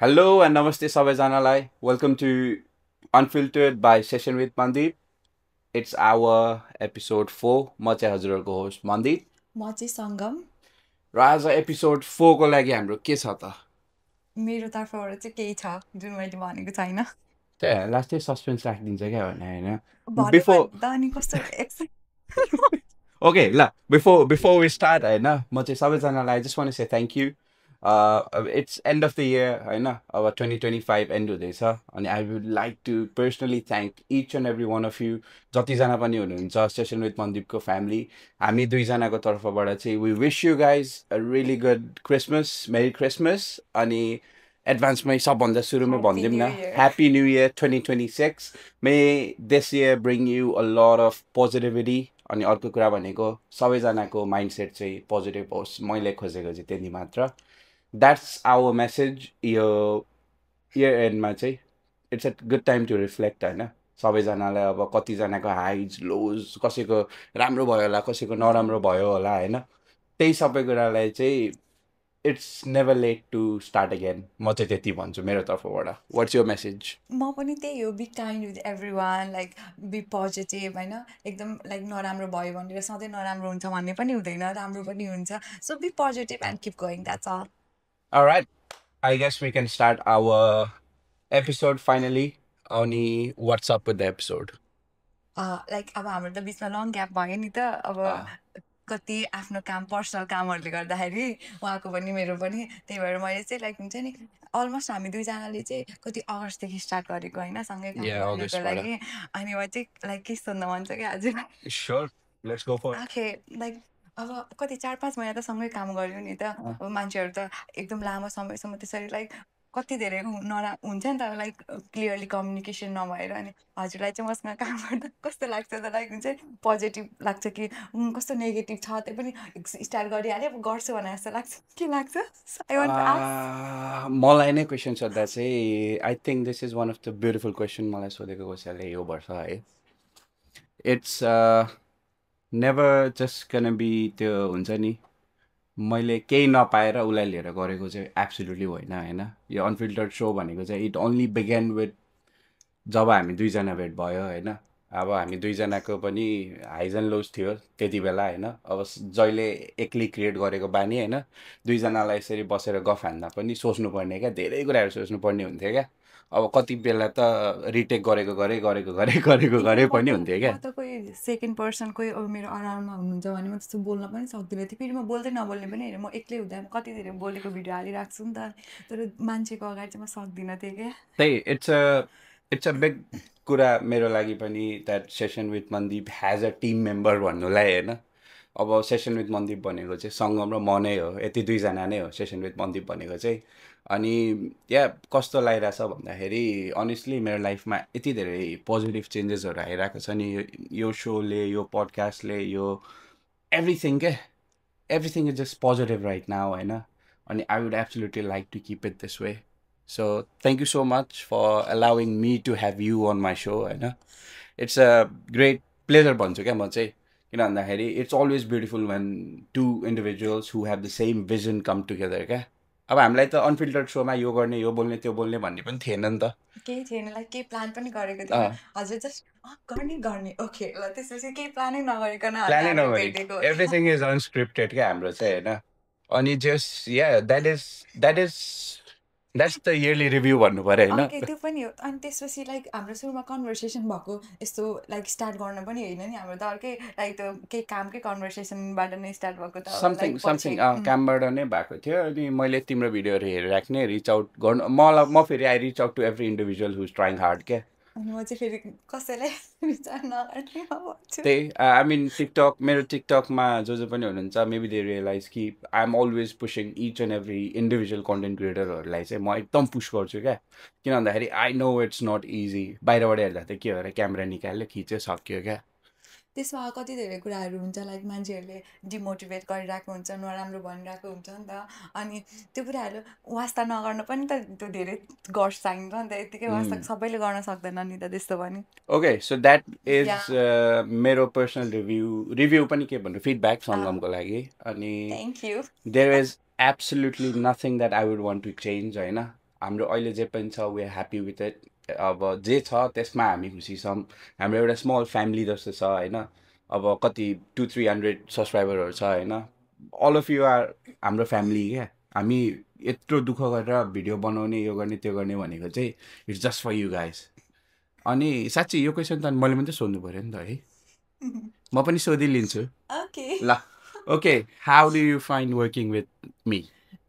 Hello and namaste सबैजनालाई. Welcome to Unfiltered by Session with Mandeep. It's our episode 4. म चाहिँ हजुरहरूको host Mandip म चाहिँ सङ्गम र आज एपिसोड 4 को लागि हाम्रो के छ त मेरो तर्फबाट चाहिँ केही छ जुन मैले भनेको छैन त्यही लास्टै सस्पेन्स राखिदिन्छ क्या भने होइन भन्यो बिफोर भने त अनि कस्तो एक्साइट ओके ल बिफोर वी स्टार्ट होइन म चाहिँ सबैजनालाई just one say thank you it's end of the year होइन अब 2025 एन्ड हुँदैछ अनि I would like to personally thank each and every one of you जतिजना पनि हुनुहुन्छ सेसन विथ मन्दिपको फ्यामिली हामी दुईजनाको तर्फबाट चाहिँ we wish you guys a really good Christmas merry Christmas अनि एडभान्समै सबभन्दा सुरुमै Happy भनिदिउँ New न Year. Happy new year 2026 may this year bring you a lot of positivity अनि अर्को कुरा भनेको सबैजनाको माइन्डसेट चाहिँ पोजिटिभ होस् मैले खोजेको चाहिँ त्यति मात्र द्याट्स आवर मेसेज यो इयर एन्डमा चाहिँ it's a good time to reflect होइन सबैजनालाई अब कतिजनाको हाइज लोज कसैको राम्रो भयो होला कसैको नराम्रो भयो होला होइन त्यही सबै कुरालाई चाहिँ it's never late to start again म चाहिँ त्यति भन्छु मेरो तर्फबाट वाट्स यो मेसेज म पनि त्यही हो be kind with every one like be positive होइन एकदम लाइक नराम्रो भयो भनेर सधैँ नराम्रो हुन्छ भन्ने पनि हुँदैन राम्रो पनि हुन्छ so be positive and keep going that's all Alright, I guess we can start our episode finally. Oni, what's up with the episode? Like अब हाम्रो त बिचमा लङ ग्याप भयो नि त अब कति आफ्नो काम पर्सनल कामहरूले गर्दाखेरि उहाँको पनि मेरो पनि त्यही भएर मैले चाहिँ लाइक हुन्छ नि अलमोस्ट हामी दुईजनाले चाहिँ कति अगस्तदेखि स्टार्ट गरेको होइन सँगै काम Yeah, गर्नको August लागि अनि म चाहिँ लाइक के सोध्न मन छ क्या हजुर Sure, let's go for it. आखे लाइक अब कति 4-5 महिना त सँगै काम गऱ्यो नि त अब मान्छेहरू त एकदम लामो समयसम्म त्यसरी लाइक कति धेरै हुन्छ नि त लाइक क्लियरली कम्युनिकेसन नभएर अनि हजुरलाई चाहिँ मसँग काम गर्दा कस्तो लाग्छ त लाइक हुन्छ पोजिटिभ लाग्छ कि कस्तो नेगेटिभ छ त्यो पनि स्टार्ट गरिहाल्यो अब गर्छु भने जस्तो लाग्छ के लाग्छ आई वान्ट टु आस्क मलाई नै क्वेसन सोद्धा चाहिँ I think this is one of the beautiful question मलाई सोधेको कसैले यो वर्ष है it's never just can be त्यो हुन्छ नि मैले केही नपाएर उसलाई लिएर गरेको चाहिँ एब्सोल्युटली होइन होइन यो अनफिल्टर्ड सो भनेको चाहिँ इट ओन्ली बिगेन विथ जब हामी दुईजना भेट भयो होइन अब हामी दुईजनाको पनि हाइज एन्ड लोज थियो त्यति बेला होइन अब जहिले एक्लै क्रिएट गरेको बानी होइन दुईजनालाई यसरी बसेर गफ हान्दा पनि सोच्नुपर्ने क्या धेरै कुराहरू सोच्नुपर्ने हुन्थ्यो क्या अब कति बेला त रिटेक गरेको गरे पनि हुन्थ्यो क्या म त कोही सेकेन्ड पर्सन कोही अब मेरो अराउन्डमा हुनुहुन्छ भने म त्यस्तो बोल्न पनि सक्दिनँ थियो फेरि म बोल्दै नबोल्ने पनि होइन म एक्लै हुँदा कति धेरै बोलेको भिडियो हालिराख्छु नि त तर मान्छेको अगाडि चाहिँ म सक्दिनँ थिएँ क्या त्यही इट्स अ बिग कुरा मेरो लागि पनि that session with Mandip has a team member भन्नुलाई होइन अब सेसन विथ मन्दिप भनेको चाहिँ सङ्गम र म नै हो यति दुईजना नै हो सेसन विथ मन्दिप भनेको चाहिँ अनि या कस्तो लागिरहेछ भन्दाखेरि अनेस्टली मेरो लाइफमा यति धेरै पोजिटिभ चेन्जेसहरू आइरहेको छ नि यो सोले यो पडकास्टले यो एभ्रिथिङ के everything is just positive right now, होइन अनि I would absolutely like to keep it this way. So thank you so much for allowing me to have you on my show, होइन It's a great pleasure भन्छु क्या म चाहिँ किन भन्दाखेरि it's always beautiful when two individuals who have the same vision come together क्या अब हामीलाई त अनफिल्टर्ड सोमा यो गर्ने यो बोल्ने भन्ने पनि थिएन नि त केही थिएन लाइक केही प्लान पनि गरेको थिएन हजुर जस्ट गर्ने ओके ल त्यसपछि केही प्लानै नगरिकन प्लानै हामी नगरी भेटेको एभ्रिथिङ इज अनस्क्रिप्टेड क्या हाम्रो चाहिँ होइन अनि just yeah that's the yearly review भन्नु पऱ्यो होइन ओके त्यो पनि हो अनि त्यसपछि लाइक हाम्रो सुरुमा कन्भर्सेसन भएको यस्तो लाइक स्टार्ट गर्न पनि होइन नि हाम्रो त अर्कै लाइक त्यो केही कामकै कन्भर्सेसनबाट नै स्टार्ट भएको त समथिङ लाइक समथिङ पछि कामबाट नै भएको थियो अनि मैले तिम्रो भिडियोहरू हेरिराख्ने रिच आउट गर्नु म फेरि I reach out to every individual who's trying hard क्या अनि म चाहिँ फेरि कसैलाई विचार नगर्ने भन्छु त्यही आई मिन टिकटक मेरो टिकटकमा जो पनि हुनुहुन्छ मेबी दे रियलाइज कि I am always pushing each and every individual content क्रिएटरहरूलाई चाहिँ म एकदम पुस गर्छु क्या किन भन्दाखेरि I know it's not easy बाहिरबाट हेर्दा त के भएर क्यामेरा निकाल्यो खिच्यो सक्यो क्या त्यसमा कति धेरै कुराहरू हुन्छ लाइक मान्छेहरूले डिमोटिभेट गरिरहेको हुन्छ नराम्रो भनिरहेको हुन्छ नि त अनि त्यो कुराहरू वास्ता नगर्नु पनि त त्यो धेरै गर्छ चाहिन्छ नि त यत्तिकै वास्ता सबैले गर्न सक्दैन नि त त्यस्तो पनि okay so that is Yeah. मेरो पर्सनल रिभ्यू पनि के भन्नु फिडब्याक सङ्गमको लागि अनि thank you there is absolutely nothing that I would want to change होइन हाम्रो अहिले जे पनि छ we are happy with it. अब जे छ त्यसमा हामी खुसी छौँ। हाम्रो एउटा स्मल फ्यामिली जस्तो छ होइन। अब कति 200-300 सब्सक्राइबरहरू छ होइन। अल अफ यु आर हाम्रो फ्यामिली क्या। हामी यत्रो दुःख गरेर भिडियो बनाउने यो गर्ने त्यो गर्ने भनेको चाहिँ it's just for you guys. अनि साँच्ची यो क्वेसन त मैले मात्रै सोध्नु पऱ्यो नि त है। म पनि सोधिलिन्छु ओके ल। Okay, how do you find working with me?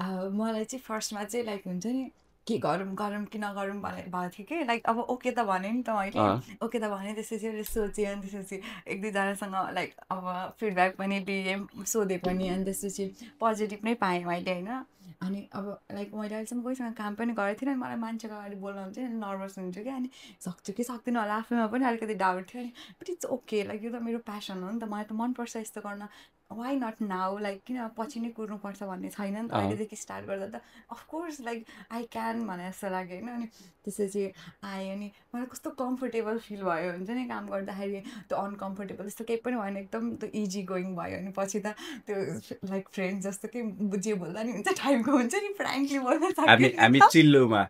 मलाई चाहिँ फर्स्टमा चाहिँ लाइक हुन्छ नि के गरौँ गरौँ कि नगरौँ भनेर भएको थियो कि लाइक अब ओके त भने नि त मैले ओके त भने त्यसपछि अहिले सोचेँ अनि त्यसपछि एक दुईजनासँग लाइक अब फिडब्याक पनि दिएँ सोधेँ पनि अनि त्यसपछि पोजिटिभ नै पाएँ मैले होइन। अनि अब लाइक मैले अहिलेसम्म कोहीसँग काम पनि गरेको थिइनँ। मलाई मान्छेको अगाडि बोल्न हुन्छ नि नर्भस हुन्छु क्या। अनि सक्छु कि सक्दिनँ होला आफैमा पनि अलिकति डाउट थियो। अनि बट इट्स ओके लाइक यो त मेरो प्यासन हो नि त मलाई त मनपर्छ यस्तो गर्न। वाइ नट नाउ लाइक किन पछि नै कुर्नुपर्छ भन्ने छैन नि त। अहिलेदेखि स्टार्ट गर्दा त अफकोर्स लाइक आई क्यान भने जस्तो लाग्यो होइन। अनि त्यसपछि आएँ अनि मलाई कस्तो कम्फर्टेबल फिल भयो हुन्छ नि काम गर्दाखेरि। त्यो अनकम्फर्टेबल त्यस्तो केही पनि भएन एकदम त्यो इजी गोइङ भयो। अनि पछि त त्यो लाइक फ्रेन्ड जस्तो कि जे बोल्दा नि हुन्छ टाइपको हुन्छ नि फ्रेङ्कली बोल्न हामी चिल्लुमा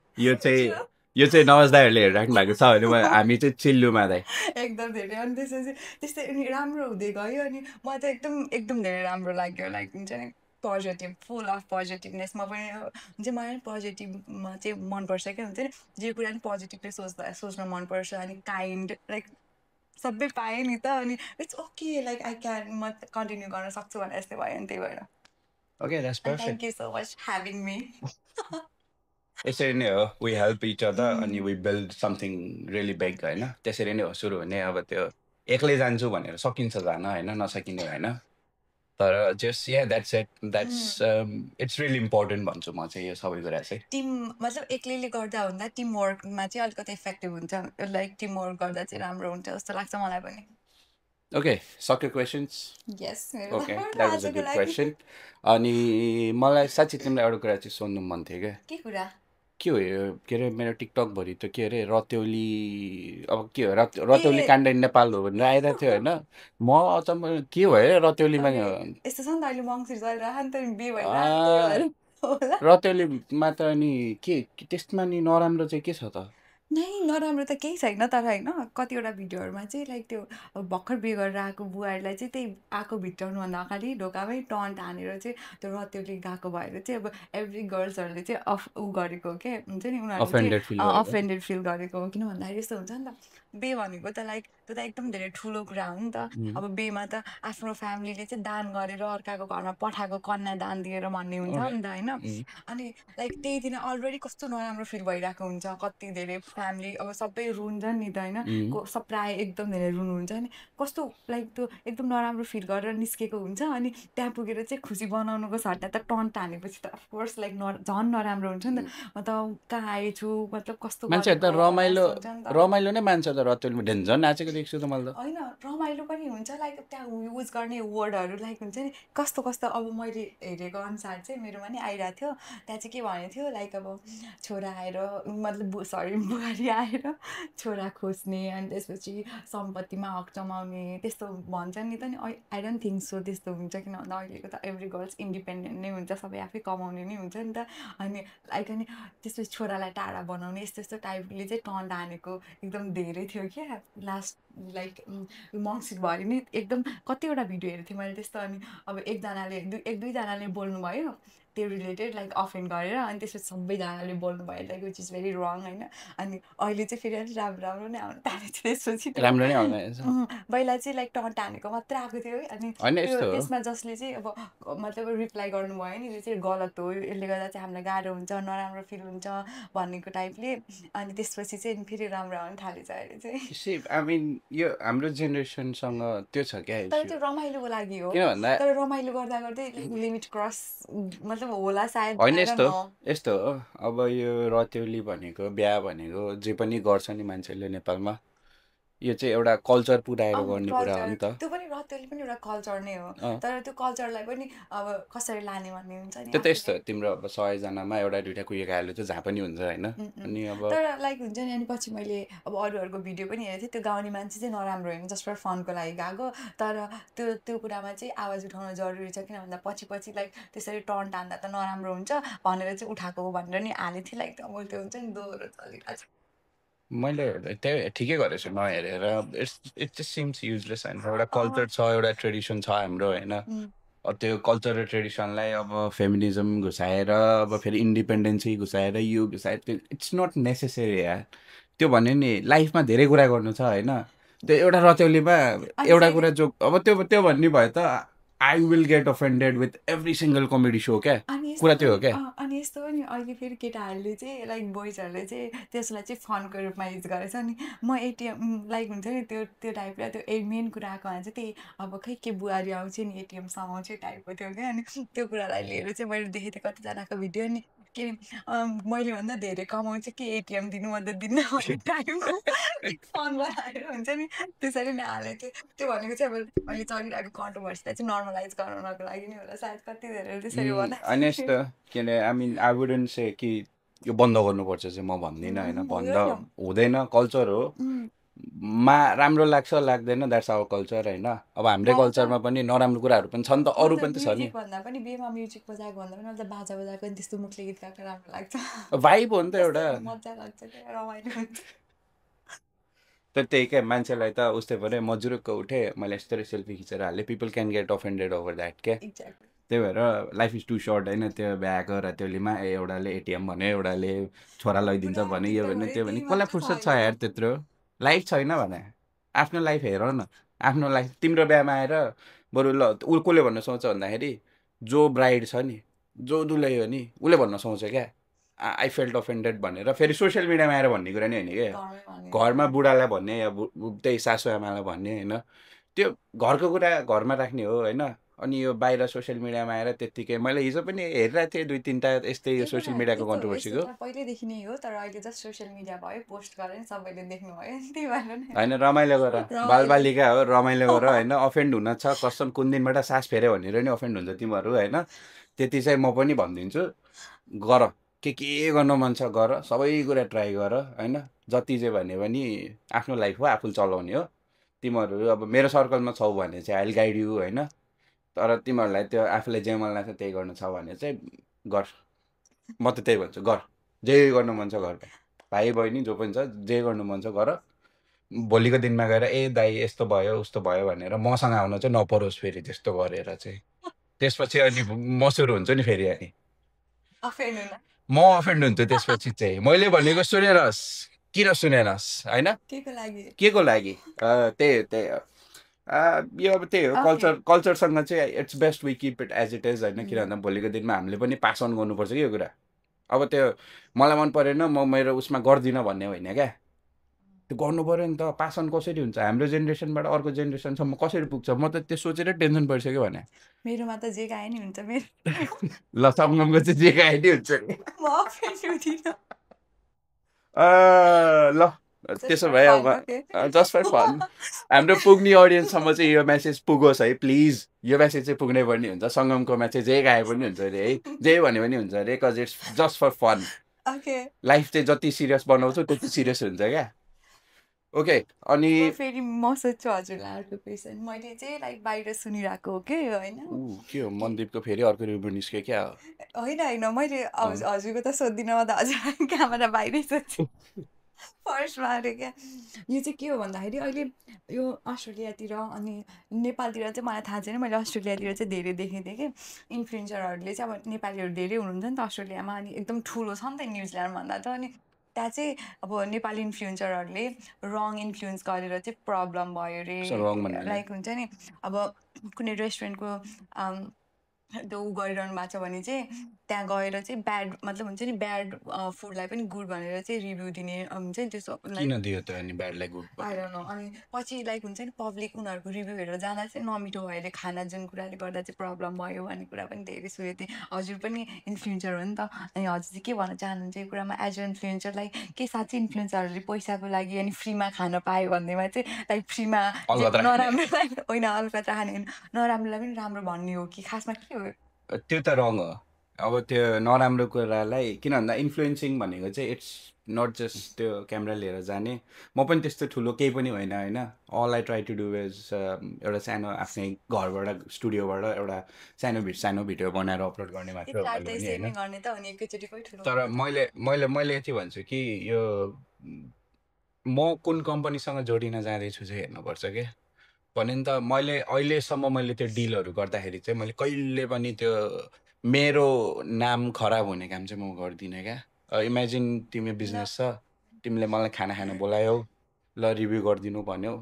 यो चाहिँ नवाज दाईहरूले हेरिराख्नु भएको छ भने हामी चाहिँ चिल्लुमा दाइ एकदम धेरै। अनि त्यसपछि त्यस्तै अनि राम्रो हुँदै गयो। अनि मलाई त एकदम एकदम धेरै राम्रो लाग्यो लाइक हुन्छ नि पोजिटिभ फुल अफ पोजिटिभनेस। म पनि हुन्छ मलाई पनि पोजिटिभमा चाहिँ मनपर्छ क्या हुन्छ नि जे कुरा पनि पोजिटिभली सोच्न मनपर्छ। अनि काइन्ड लाइक सबै पाएँ नि त। अनि it's okay like I can म कन्टिन्यू गर्न सक्छु भनेर यस्तै भयो नि त्यही भएर। Okay that's perfect. Thank you so much having me. यसरी नै हो वी हेल्प इच अदर अनि we build something really big होइन। त्यसरी नै हो सुरु हुने। अब त्यो एक्लै जान्छु भनेर सकिन्छ जान होइन नसकिने होइन। तर just yeah that's it that's it's really important भन्छु म चाहिँ यो सबै कुरा चाहिँ। टिम मतलब एक्लैले गर्दा भन्दा टिम वर्कमा चाहिँ अलिकति इफेक्टिभ हुन्छ लाइक टिम वर्क गर्दा चाहिँ राम्रो हुन्छ जस्तो लाग्छ मलाई पनि। ओके सक्यो questions? Yes okay that was a good question. अनि मलाई साँच्ची तिमीलाई एउटा कुरा चाहिँ सोध्नु मन थियो क्या। के कुरा? के हो यो के अरे मेरो टिकटकभरि त के अरे रत्यौली अब के हो रत्यौली काण्ड इन नेपाल हो भनेर आइरहेको थियो होइन। म अचम्म के भयो अरे रत्यौलीमा यस्तो छ नि त अहिले मङ्सिर चलिरहेको नि त बिहे भइरहेको रत्यौलीमा त अनि के त्यसमा नि नराम्रो चाहिँ के छ त? नै नराम्रो त केही छैन तर होइन कतिवटा भिडियोहरूमा चाहिँ लाइक त्यो भर्खर बिहे गरेर आएको बुहारीलाई चाहिँ त्यही आएको भित्राउनुभन्दा अगाडि ढोकामै टन्ट हानेर चाहिँ त्यो रत्यौली गएको भएर चाहिँ अब एभ्री गर्ल्सहरूले चाहिँ ऊ गरेको के हुन्छ नि उनीहरूले चाहिँ अफेन्डेड फिल गरेको हो। किन भन्दाखेरि यस्तो हुन्छ नि त बिहे भनेको त लाइक त्यो त एकदम धेरै ठुलो कुरा हो नि त। अब बिहेमा त आफ्नो फ्यामिलीले चाहिँ दान गरेर अर्काको घरमा पठाएको कन्या दान दिएर भन्ने हुन्छ नि त होइन। अनि लाइक त्यही दिन अलरेडी कस्तो नराम्रो फिल भइरहेको हुन्छ कति धेरै फ्यामिली अब सबै रुन्छन् नि त होइन। सब प्रायः एकदम धेरै रुनुहुन्छ नि कस्तो लाइक त्यो एकदम नराम्रो फिल गरेर निस्केको हुन्छ। अनि त्यहाँ पुगेर चाहिँ खुसी बनाउनुको सट्टा त टन्ट हानेपछि त अफकोर्स लाइक झन् नराम्रो हुन्छ नि त। म त कहाँ आएछु मतलब कस्तो मान्छे त रमाइलो नै मान्छ त रत्यौलीमा डेन्जर नाचेको देख्छु त मैले त। होइन रमाइलो पनि हुन्छ लाइक त्यहाँ युज गर्ने वर्डहरू लाइक हुन्छ नि कस्तो कस्तो अब मैले हेरेको अनुसार चाहिँ मेरोमा नि आइरहेको थियो त्यहाँ चाहिँ के भनेको थियो लाइक अब छोरा आएर मतलब सरी बुहारी आएर छोरा खोज्ने अनि त्यसपछि सम्पत्तिमा हक जमाउने त्यस्तो भन्छ नि त। नि आई डोन्ट थिङ्क सो त्यस्तो हुन्छ किन भन्दा अहिलेको त एभ्री गर्ल्स इन्डिपेन्डेन्ट नै हुन्छ सबै आफै कमाउने नै हुन्छ नि त। अनि लाइक अनि त्यसपछि छोरालाई टाढा बनाउने यस्तो यस्तो टाइपले चाहिँ टन्ट हानेको एकदम धेरै थियो क्या लास्ट लाइक मङ्सिरभरि नै एकदम कतिवटा भिडियो हेरेको थिएँ मैले त्यस्तो। अनि अब एकजनाले एक दुईजनाले बोल्नुभयो त्यो रिलेटेड लाइक अफेन्ड गरेर अनि त्यसपछि सबैजनाले बोल्नुभयो लाइक विच इज भेरी रङ होइन। अनि अहिले चाहिँ फेरि अलिक राम्रो राम्रो नै आउनु थालेको थियो त्यसपछि राम्रो नै आउँदैन। पहिला चाहिँ लाइक टन्ट हानेको मात्रै आएको थियो है। अनि त्यसमा जसले चाहिँ अब मतलब रिप्लाई गर्नुभयो नि यो चाहिँ गलत हो यसले गर्दा चाहिँ हामीलाई गाह्रो हुन्छ नराम्रो फिल हुन्छ भनेको टाइपले। अनि त्यसपछि चाहिँ फेरि राम्रो आउनु थालेछ अहिले चाहिँ। आई मिन यो हाम्रो जेनेरेसनसँग त्यो छ क्या। तर त्यो रमाइलोको लागि हो किन भन्दा तर रमाइलो गर्दा गर्दै लिमिट क्रस मतलब होला सायद होइन। यस्तो हो अब यो रत्यौली भनेको बिहा भनेको जे पनि गर्छ नि मान्छेले नेपालमा यो चाहिँ एउटा कल्चर पुऱ्याएर गर्ने कुरा हो नि कल्चर त त्यो पनि रत्तोली पनि एउटा कल्चर नै हो तर त्यो कल्चरलाई पनि अब कसरी लाने भन्ने हुन्छ नि त्यो त यस्तो तिम्रो अब 100जनामा एउटा दुइटा कुहिएको आलु चाहिँ जहाँ पनि हुन्छ होइन अनि अब तर लाइक हुन्छ नि अनि पछि मैले अब अरूहरूको भिडियो पनि हेरेको थिएँ त्यो गाउने मान्छे चाहिँ नराम्रो होइन जस्ट फर फनको लागि गएको तर त्यो कुरामा चाहिँ आवाज उठाउन जरुरी छ किन भन्दा पछि लाइक त्यसरी टर्न टान्दा त नराम्रो हुन्छ भनेर चाहिँ उठाएको हो भनेर नि हालेको थिएँ लाइक अब त्यो हुन्छ नि दोहोरो चलिरहेको छ मैले त्यही ठिकै गरेको छु नहेरेर इट जस्ट सिम्स युजलेस होइन एउटा कल्चर छ एउटा ट्रेडिसन छ हाम्रो होइन त्यो कल्चर र ट्रेडिसनलाई अब फेमिनिजम घुसाएर अब फेरि इन्डिपेन्डेन्सी घुसाएर यो घुसाएर इट्स नट नेसेसरी यार त्यो भन्यो नि लाइफमा धेरै कुरा गर्नु छ होइन त्यो एउटा रचौलीमा एउटा कुरा जो अब त्यो भन्ने भयो त I will get offended with every single comedy so क्या कुरा त्यो हो क्या अनि यस्तो पनि अहिले फेरि केटाहरूले चाहिँ लाइक बोइजहरूले चाहिँ त्यसलाई चाहिँ फनको रूपमा युज गरेछ अनि म एटिएम लाइक हुन्छ नि त्यो टाइपले त्यो मेन कुरा आएको भने चाहिँ त्यही अब खै के बुहारी आउँछ नि एटिएम समाउँछ टाइपको थियो क्या अनि त्यो कुरालाई लिएर चाहिँ मैले देखेको थिएँ कतिजनाको भिडियो नि के मैले भन्दा धेरै कमाउँछ कि एटिएम दिनु म त दिन्न टाइमको फन बनाएर हुन्छ नि त्यसरी नै हालेको थिएँ त्यो भनेको चाहिँ अब अहिले चलिरहेको कन्ट्रोभर्सीलाई चाहिँ नर्मलाइज गराउनको लागि नै होला सायद कति धेरै त्यसरी अनि यस्तो के अरे I mean I wouldn't say कि यो बन्द गर्नुपर्छ चाहिँ म भन्दिनँ होइन बन्द हुँदैन कल्चर हो राम्रो लाग्छ लाग्दैन द्याट्स आवर कल्चर होइन अब हाम्रै कल्चरमा पनि नराम्रो कुराहरू पनि छ नि त अरू पनि त छ नि भन्दा पनि बेमा म्युजिक बजाएको भन्दा पनि मतलब बाजा बजाएको नि त्यस्तो मुखले गीत गाएको राम्रो लाग्छ भाइब हो नि त एउटा मजा लाग्छ क्या रमाइलो हुन्छ तर त्यही क्या मान्छेलाई त उस्तै पऱ्यो म जुरुक्क उठेँ मैले यस्तरी सेल्फी खिचेर हालेँ people can get offended over that क्या त्यही भएर लाइफ इज टु सर्ट होइन त्यो बिहाको रात्योलीमा एउटाले एटिएम भन्यो एउटाले छोरा लैदिन्छ भने यो भने त्यो भने कसलाई फुर्सद छ यार त्यत्रो लाइफ छैन भने आफ्नो लाइफ हेर न आफ्नो लाइफ तिम्रो बिहामा आएर बरु ल कसले भन्न सक्छ भन्दाखेरि जो ब्राइड छ नि जो दुलै हो नि उसले भन्न सक्छ क्या आई फेल्ट अफेन्डेड भनेर फेरि सोसियल मिडियामा आएर भन्ने कुरा नि होइन क्या घरमा बुढालाई भन्ने या त्यही सासु आमालाई भन्ने होइन त्यो घरको कुरा घरमा राख्ने हो होइन अनि यो बाहिर सोसियल मिडियामा आएर त्यत्तिकै मैले हिजो पनि हेरिरहेको थिएँ 2-3टा यस्तै यो सोसियल मिडियाको कन्ट्रोभर्सीको पहिल्यैदेखि नै हो तर अहिले जस्ट सोसियल मिडिया भयो पोस्ट गरेर सबैले देख्नु भयो त्यही भएर होइन रमाइलो गर बालबालिका हो रमाइलो गर होइन अफेन्ड हुन छ कसम कुन दिनबाट सास फेऱ्यो भनेर नि अफेन्ड हुन्छ तिमीहरू होइन त्यति चाहिँ म पनि भनिदिन्छु गर के गर्न मन छ गर सबै कुरा ट्राई गर होइन जति चाहिँ भन्यो भने आफ्नो लाइफ हो आफूले चलाउने हो तिमीहरू अब मेरो सर्कलमा छौ भने चाहिँ आई विल गाइड यु होइन तर तिमीहरूलाई त्यो आफूलाई जे मन लाग्छ त्यही गर्नु छ भने चाहिँ गर म त त्यही भन्छु गर जे गर्नु मन छ गर भाइ बहिनी जो पनि छ जे गर्नु मन छ गर भोलिको दिनमा गएर ए दाइ यस्तो भयो उस्तो भयो भनेर मसँग आउन चाहिँ नपरोस् फेरि त्यस्तो गरेर चाहिँ त्यसपछि अनि म सुरु हुन्छु नि फेरि अनि म अफेन्ड हुन्छु त्यसपछि चाहिँ मैले भनेको सुनेनस् किन सुनेनस् होइन के को लागि त्यही यो अब त्यही हो कल्चरसँग चाहिँ it's best we keep it as it is होइन किन भन्दा भोलिको दिनमा हामीले पनि पास अन गर्नुपर्छ कि यो कुरा अब त्यो मलाई मन परेन म मेरो उसमा गर्दिनँ भन्ने होइन क्या त्यो गर्नु पऱ्यो नि त पास अन कसरी हुन्छ हाम्रो जेनेरेसनबाट अर्को जेनेरेसनसम्म कसरी पुग्छ म त त्यो सोचेर टेन्सन परिसक्यो भने मेरोमा त जे गाए नि हुन्छ मेरो ल सङ्गमको चाहिँ जे गाए नि हुन्छ नि ल त्यसो भए अब जस्ट फर फन हाम्रो पुग्ने अडियन्ससम्म चाहिँ यो मेसेज पुगोस् है प्लिज यो मेसेज चाहिँ पुग्नै पर्ने हुन्छ सङ्गमकोमा चाहिँ जे गाए पनि हुन्छ अरे है जे भन्यो पनि हुन्छ अरे cause it's just for fun life चाहिँ जति सिरियस बनाउँछु त्यति सिरियस हुन्छ क्या ओके अनि फेरि म सोध्छु हजुरलाई अर्को क्वेसन मैले चाहिँ लाइक बाहिर सुनिरहेको हो कि होइन के हो मनदीपको फेरि अर्को रिभ्यू निस्क्यो क्या होइन मैले हजुरको त सोध्दिनँ म त हजुर क्यामेरा बाहिरै सोध्छु फर्स्टमा अरे क्या यो चाहिँ के हो भन्दाखेरि अहिले यो अस्ट्रेलियातिर अनि नेपालतिर चाहिँ मलाई थाहा छैन मैले अस्ट्रेलियातिर चाहिँ धेरै देखेको थिएँ कि इन्फ्लुएन्सरहरूले चाहिँ अब नेपालीहरू धेरै हुनुहुन्छ नि त अस्ट्रेलियामा अनि एकदम ठुलो छ नि त न्युजिल्यान्डभन्दा त अनि त्यहाँ चाहिँ अब नेपाली इन्फ्लुएन्सरहरूले रङ इन्फ्लुएन्स गरेर चाहिँ प्रब्लम भयो अरे लाइक हुन्छ नि अब कुनै रेस्टुरेन्टको त्यो ऊ गरिरहनु भएको छ भने चाहिँ त्यहाँ गएर चाहिँ ब्याड मतलब हुन्छ नि ब्याड फुडलाई पनि गुड भनेर चाहिँ रिभ्यू दिने हुन्छ नि त्यो किन दियो त अनि ब्याडलाई गुड आइरहनु अनि पछि लाइक हुन्छ नि पब्लिक उनीहरूको रिभ्यू हेरेर जाँदा चाहिँ नमिठो भयो अरे खाना जुन कुराले गर्दा चाहिँ प्रब्लम भयो भन्ने कुरा पनि धेरै सुनेको थिएँ हजुर पनि इन्फ्लुएन्सर हो नि त अनि हजुर चाहिँ के भन्न चाहनुहुन्छ यो कुरामा एज अ इन्फ्लुएन्सरलाई के साँच्चै इन्फ्लुएन्सरहरूले पैसाको लागि अनि फ्रीमा खान पायो भन्नेमा चाहिँ लाइक फ्रीमा नराम्रोलाई होइन अलकत्रा खाने नराम्रोलाई पनि राम्रो भन्ने हो कि खासमा के हो त्यो त रङ हो अब त्यो नराम्रो कुरालाई किन भन्दा इन्फ्लुएन्सिङ भनेको चाहिँ इट्स नट जस्ट त्यो क्यामेरा लिएर जाने म पनि त्यस्तो ठुलो केही पनि होइन होइन all I try to do is एउटा सानो आफ्नै घरबाट स्टुडियोबाट एउटा सानो भिडियो बनाएर अपलोड गर्ने मात्र हो मैले होइन तर मैले यति भन्छु कि यो म कुन कम्पनीसँग जोडिन जाँदैछु चाहिँ हेर्नुपर्छ क्या भने नि त मैले अहिलेसम्म मैले त्यो डिलहरू गर्दाखेरि चाहिँ मैले कहिले पनि त्यो मेरो नाम खराब हुने काम चाहिँ म गर्दिनँ क्या इमेजिन तिमी बिजनेस छ तिमीले मलाई खाना खान बोलायौ ल रिभ्यू गरिदिनु भन्यौ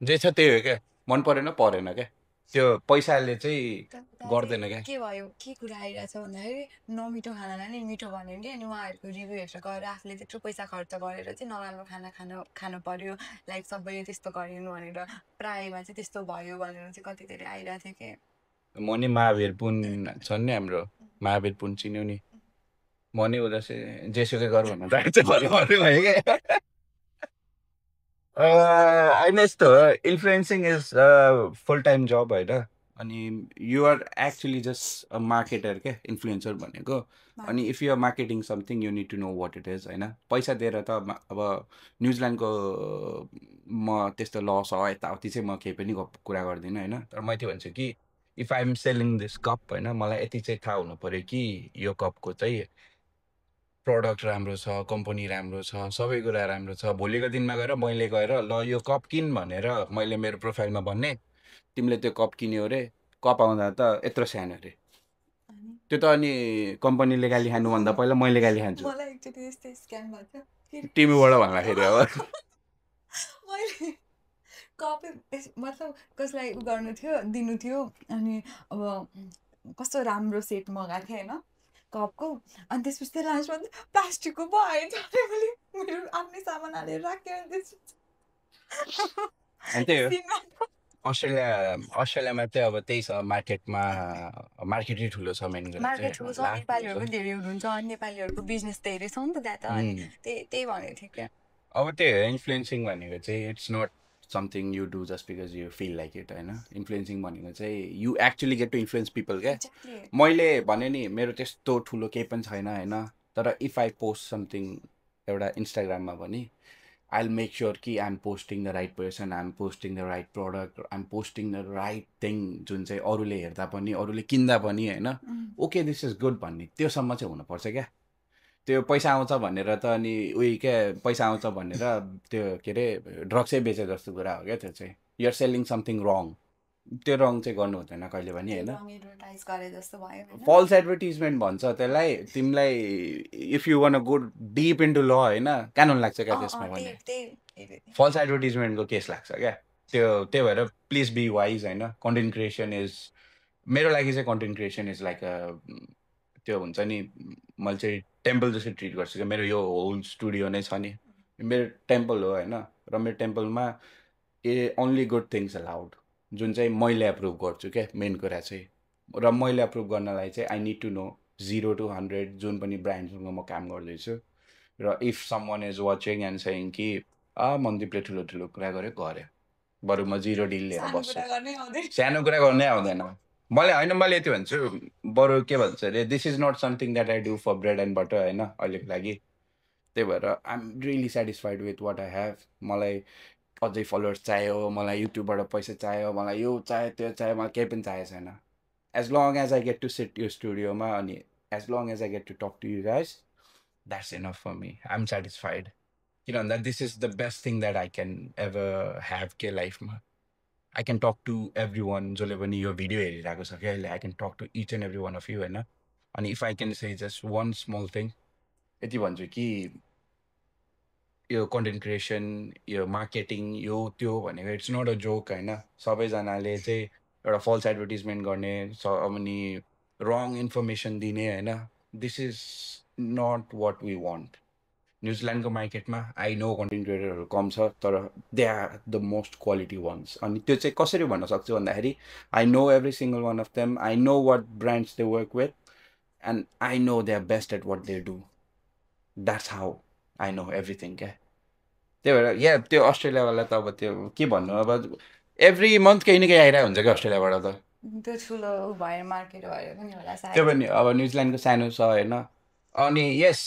जे छ त्यही हो क्या मन परेन क्या त्यो पैसाले चाहिँ गर्दैन क्या के भयो के कुरा आइरहेछ भन्दाखेरि नमिठो खानालाई नि मिठो भन्यो नि अनि उहाँहरूको रिभ्यू हेरेर गएर आफूले त्यत्रो पैसा खर्च गरेर चाहिँ नराम्रो खाना खानु पर्यो लाइक सबैले त्यस्तो गरिनु भनेर प्रायमा चाहिँ त्यस्तो भयो भनेर चाहिँ कति धेरै आइरहेको थियो कि म नि महावीर पुन छन् नि हाम्रो महावीर पुन चिन्यो नि म नि उता चाहिँ जेसुकै गर भन्नु भयो क्या होइन यस्तो हो influencing is full time job होइन अनि you're actually just a marketer क्या इन्फ्लुएन्सर भनेको अनि if you're marketing something you need to know what it is होइन पैसा दिएर त अब न्युजिल्यान्डको म त्यस्तो ल छ यताउति चाहिँ म केही पनि कुरा गर्दिनँ होइन तर म यति भन्छु कि if I am selling this cup होइन मलाई यति चाहिँ थाहा हुनु पऱ्यो कि यो कपको चाहिँ प्रडक्ट राम्रो छ कम्पनी राम्रो छ सबै कुरा राम्रो छ भोलिको दिनमा गएर मैले गएर ल यो कप किन भनेर मैले मेरो प्रोफाइलमा भन्ने तिमीले त्यो कप किन्यो अरे कप आउँदा त यत्रो सानो अरे त्यो त अनि कम्पनीले गाली खानुभन्दा पहिला मैले गाली खान्छु टिमीबाट भन्दाखेरि अब मैले कपै मतलब कसलाई उ गर्नु थियो दिनु थियो अनि अब कस्तो राम्रो सेट मगाएको थिएँ होइन कपको अनि त्यसपछि त्यो लास्टमा प्लास्टिकको पो आएछ मैले मेरो आफ्नै सामान हालेर राखेँ अनि त्यही हो अस्ट्रेलियामा चाहिँ अब त्यही छ मार्केटै ठुलो छ मेन मार्केट ठुलो छ नेपालीहरू पनि धेरै हुनुहुन्छ अनि नेपालीहरूको बिजनेस धेरै छ नि त त्यहाँ त अनि त्यही भनेको थियो क्या अब त्यही इन्फ्लुएन्सिङ भनेको चाहिँ it's not something you do just because you feel like it होइन इन्फ्लुएन्सिङ भनेको चाहिँ you actually get to influence people क्या मैले भने नि मेरो त्यस्तो ठुलो केही पनि छैन होइन तर इफ आई पोस्ट समथिङ एउटा इन्स्टाग्राममा भने I'll make sure कि I'm posting the right person, I'm posting the right product, I'm posting the right thing जुन चाहिँ अरूले हेर्दा पनि अरूले किन्दा पनि होइन ओके दिस इज गुड भन्ने त्योसम्म चाहिँ हुनुपर्छ क्या त्यो पैसा आउँछ भनेर त अनि उयो क्या पैसा आउँछ भनेर त्यो के अरे ड्रग्सै बेचे जस्तो कुरा हो क्या त्यो चाहिँ युआर सेलिङ समथिङ रङ त्यो रङ चाहिँ गर्नु हुँदैन कहिले पनि होइन फल्स एडभर्टिजमेन्ट भन्छ त्यसलाई तिमीलाई if you wanna go deep into law होइन कानुन लाग्छ क्या त्यसमा भने फल्स एडभर्टिजमेन्टको केस लाग्छ क्या त्यही भएर प्लिज बी वाइज होइन कन्टेन्ट क्रिएसन इज मेरो लागि चाहिँ कन्टेन्ट क्रिएसन इज लाइक त्यो हुन्छ नि मैले चाहिँ टेम्पल जस्तो ट्रिट गर्छु क्या मेरो यो होल स्टुडियो नै छ नि मेरो टेम्पल हो होइन र मेरो टेम्पलमा ओन्ली गुड थिङ्स अलाउड जुन चाहिँ मैले एप्रुभ गर्छु क्या मेन कुरा चाहिँ र मैले एप्रुभ गर्नलाई चाहिँ I need to know 0 to 100 जुन पनि ब्रान्डसँग म काम गर्दैछु र if someone is watching and saying कि मनदीपले ठुलो ठुलो कुरा गऱ्यो बरु म 0 डिल लिएर बस्छु सानो कुरा गर्नै आउँदैन मैले यति भन्छु बरु के भन्छ अरे this is not something that I do for bread and butter होइन अहिलेको लागि त्यही भएर I am really satisfied with what I have मलाई अझै फलोवर्स चाहियो मलाई युट्युबबाट पैसा चाहियो मलाई यो चाहियो त्यो चाहियो मलाई केही पनि चाहिएको छैन as long as I get to sit यो स्टुडियोमा अनि as long as I get to talk to you guys that's enough for me I am satisfied किन भन्दा this is the best thing that I can ever have के लाइफमा I can talk to everyone जसले पनि यो video हेरिरहेको छ कि अहिले I can talk to each and every one of you होइन अनि if I can say just one small thing यति भन्छु कि यो कन्टेन्ट क्रिएसन यो मार्केटिङ यो त्यो भनेको इट्स नट अ जोक होइन सबैजनाले चाहिँ एउटा फल्स एडभर्टिजमेन्ट गर्ने अनि रङ इन्फर्मेसन दिने होइन, this is not what we want. न्युजिल्यान्डको मार्केटमा आई नो कन्टेन्ट क्रिएटरहरू कम छ, तर they are the most quality ones. अनि त्यो चाहिँ कसरी भन्न सक्छु भन्दाखेरि, I know every single one of them, I know what brands they work with, and I know they are best at what they do. That's how I know everything क्या. त्यही भएर या त्यो अस्ट्रेलियावाला त अब त्यो के भन्नु, अब एभ्री मन्थ केही न केही आइरहेको हुन्छ क्या अस्ट्रेलियाबाट त. त्यो ठुलो भएर मार्केट भएर पनि होला सायद. त्यो पनि अब न्युजिल्यान्डको सानो छ होइन. अनि यस,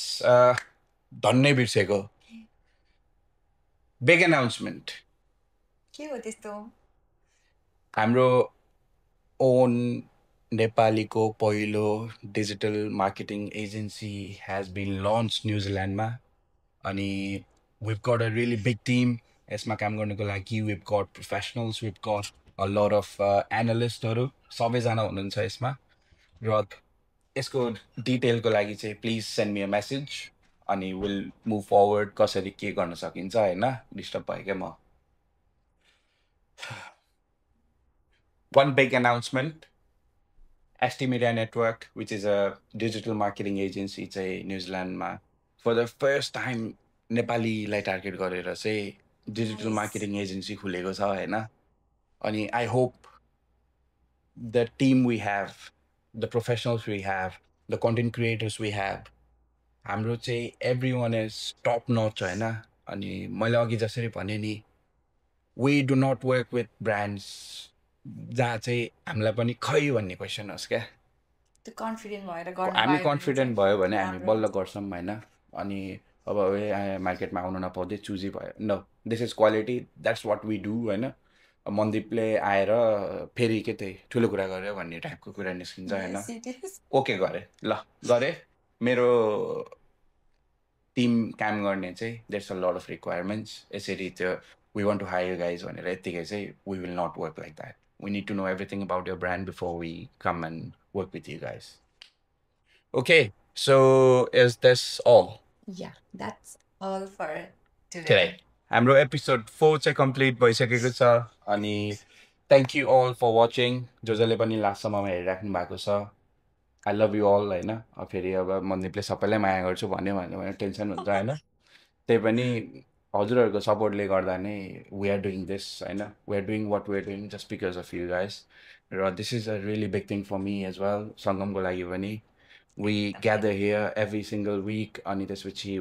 धन्नै बिर्सेको बिग एनाउन्समेन्ट. के हो त्यस्तो? हाम्रो ओन नेपालीको पहिलो digital marketing agency has been launch न्युजिल्यान्डमा. अनि we've got a really big team. यसमा काम गर्नुको लागि we've got professionals, we've got a lot of analystहरू सबैजना हुनुहुन्छ यसमा. र यसको डिटेलको लागि चाहिँ please send me a message, अनि विल मुभ फरवर्ड कसरी के गर्न सकिन्छ होइन. डिस्टर्ब भयो क्या म. One big announcement, ST Media Network, which is a digital marketing agency चाहिँ न्युजिल्यान्डमा फर द फर्स्ट टाइम नेपालीलाई टार्गेट गरेर चाहिँ डिजिटल मार्केटिङ एजेन्सी खुलेको छ होइन. अनि I hope the team we have, the professionals we have, the content creators we have, हाम्रो चाहिँ everyone is top notch होइन. अनि मैले अघि जसरी भने नि, we do not work with brands जहाँ चाहिँ हामीलाई पनि खै भन्ने क्वेसन होस् क्या. त्यो कन्फिडेन्ट भएर गर्न हामी पायो कन्फिडेन्ट भयो भने हामी राम्रो. बल्ल गर्छौँ होइन. अनि अब मार्केटमा आउनु नपाउँदै चुजी भयो, no, this is quality, that's what we do होइन. मन्दीपले आएर फेरि के त्यही ठुलो कुरा गर्यो भन्ने टाइपको कुरा निस्किन्छ होइन. Yes, it is. ओके गरेँ, ल गरेँ. मेरो टिम काम गर्ने चाहिँ there's a lot of requirements. यसरी त्यो we want to hire guys भनेर यत्तिकै चाहिँ we will not work like that. We need to know everything about your brand before we come and work with you guys. Okay, so is this all? Yeah, that's all for today. today. हाम्रो episode 4 चाहिँ complete भइसकेको छ. अनि thank you all for watching, जसले पनि लास्टसम्ममा हेरिराख्नु भएको छ. I love you all होइन. फेरि अब मन्दीपले सबैलाई माया गर्छु भन्यो भने टेन्सन हुन्छ होइन. त्यही पनि हजुरहरूको सपोर्टले गर्दा नै वी आर डुइङ दिस होइन. We are doing what we are doing just because of you guys. र this is a really big thing for me as well. सङ्गमको लागि पनि we gather here every single week. अनि त्यसपछि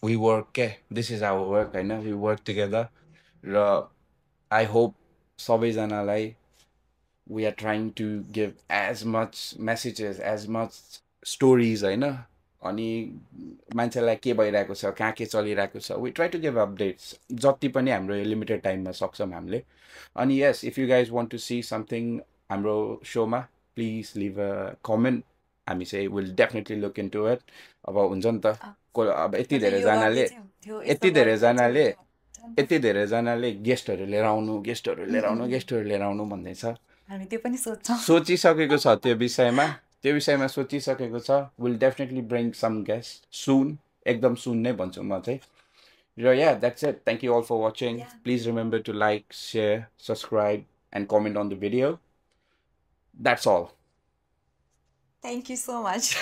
we work के, this is our work होइन. We work together. र I hope सबैजनालाई we are trying to give as much messages, as much stories होइन. अनि मान्छेलाई के भइरहेको छ, कहाँ के चलिरहेको छ, we try to give updates जति पनि हाम्रो लिमिटेड टाइममा सक्छौँ हामीले. अनि yes, if you guys want to see something हाम्रो सोमा, प्लिज लिभ अ कमेन्ट. हामी चाहिँ will definitely look into it. अब हुन्छ नि त, अब यति धेरैजनाले गेस्टहरू लिएर आउनु भन्दैछ. हामी त्यो पनि सोच्छौँ. सोचिसकेको छ त्यो विषयमा सोचिसकेको छ. Will definitely bring some guest soon, एकदम सुन नै भन्छु म चाहिँ. र yeah that's it. Thank you all for watching. Please remember to like, share, subscribe and comment on the video. That's all. Thank you so much.